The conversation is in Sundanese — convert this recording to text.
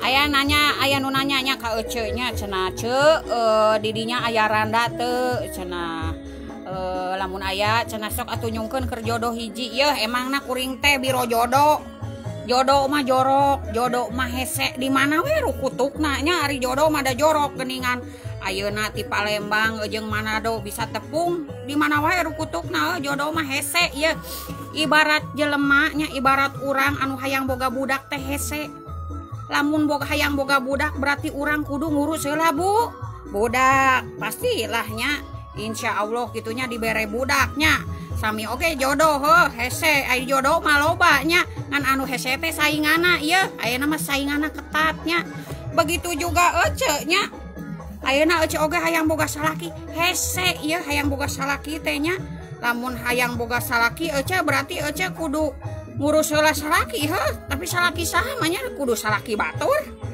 Aya nanya, aya nu nanya nya ka Ece nya cenah, "Ce, didinya aya randa teu?" cenah. Lamun aya cenah sok atuh nyungkeun keur jodoh hiji. Yeuh, emangna kuring teh biro jodoh. Jodoh mah jorok, jodoh mah hese di mana we rukutukna nya, ari jodoh mah da jorok geuningan. Ayeuna ti Palembang jeung Manado bisa tepung di mana wae rukutukna, jodoh mah hese yeuh. Ibarat jelema nya, ibarat urang anu hayang boga budak teh hese. Lamun boga hayang boga budak berarti urang kudu ngurus heula bu budak, pastilah nya insya Allah gitunya dibere budaknya. Sami oge jodoh heuh hese, ai jodoh mah loba nya, ngan anu hese teh saingana ieu, ayeuna mah saingana ketatnya. Begitu juga Ece nya, ayeuna Ece oge hayang boga salaki hese ieu, hayang boga salaki teh nya. Lamun hayang boga salaki Ece berarti Ece kudu ngurus heula salaki heuh, tapi salaki saha mah nya, kudu salaki batur.